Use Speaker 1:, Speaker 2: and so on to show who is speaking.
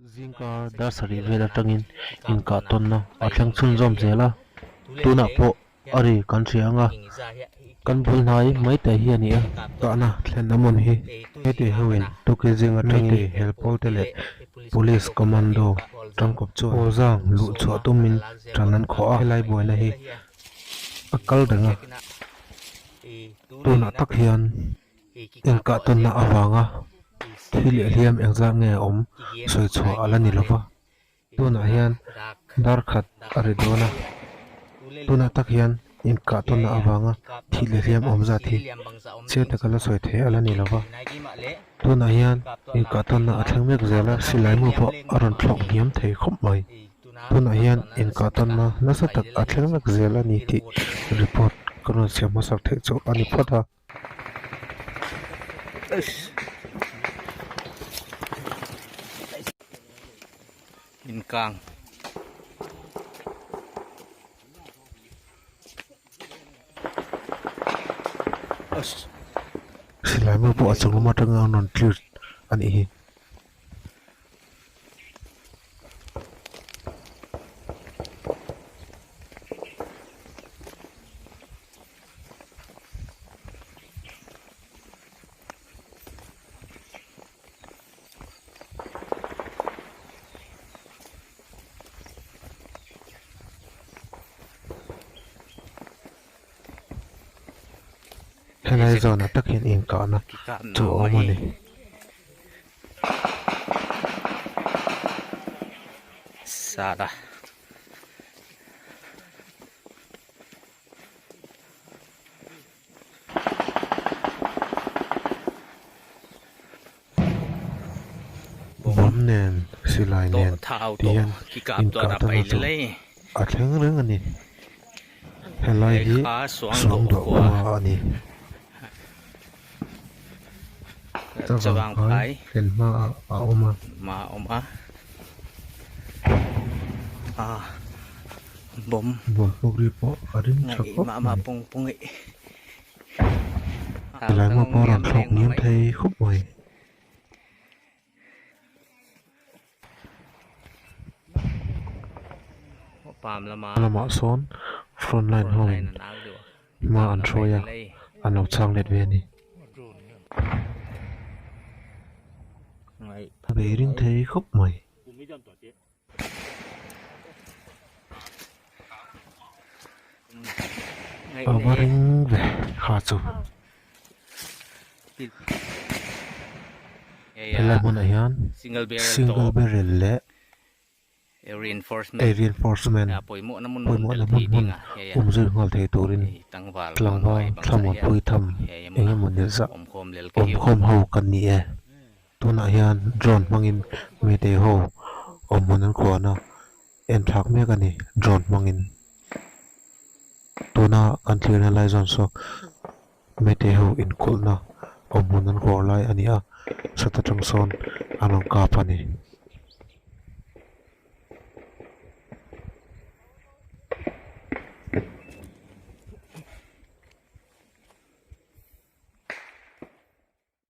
Speaker 1: Zingkar dar sarih vel atangin inkah tawnna a thleng chhunzawm zel a, tunah pawh a ri kan hria ang a, kan bul hnai mai te hi a ni a. Kahna thlen a hmun hi heti hoin Tuki zing atangin helpawl te leh Police Commando tangkawp chuan aw zang luh chhuah tumin tan an khawh a, helai buaina hi a kal reng a, tunah tak hian Inkah tawnna avanga thi leh hliam engzat nge a awm sawi chhuah a la ni lova, tunah hian dar khat a ri dawn a, tunah tak hian inkah tawnna avanga thi leh hliam awm zat hi chiang taka la sawi theih a la ni lova, tunah hian inkah tawnna a thleng mek zel a, silai mu pawh a rawn thlawk hniam thei khawp mai, tunah hian inkah tawnna nasa tak a thleng mek zel a ni tih report ka rawn siam hmasak theih chu a ni phawt a.
Speaker 2: Inkang
Speaker 1: Silai mu pawh a chung lam atanga an rawn clear a nih hi. Helai zawnah tak hian inkahna chu a awm a ni.
Speaker 2: Sala.
Speaker 1: Bomb nen silai nen ti hian inkah tana chu a thleng reng a ni. Helai hi Suangduah khua a ni. Chavang phai thlen hmaah a awm a.
Speaker 2: Bawm
Speaker 1: pawk ri pawh a ring tha khawp mai. Helai hma pawh a rawn thlawk hniam thei khawp mai. Lamah sawn front line ho in hma an hruai a, an lo chhang let ve a ni. A bei ring thei khawp mai. A va ring ve kha chu. Helai hmunah hian single barrel leh a reinforcement pawimawhna hmun hmun awm zui nghal thei turin tlangval thlamuanpui tham eng emaw ni zah awmkhawm ho kan ni e. Tunah hian drone hmangin meitei ho awm hmun an khuan a, en thlak mek a ni drone hmangin. Tuna kan thlirna lai zawn saw meitei ho inkulhna awm hmun an khuar lai a ni a, sat atang sawn an rawn kap a ni.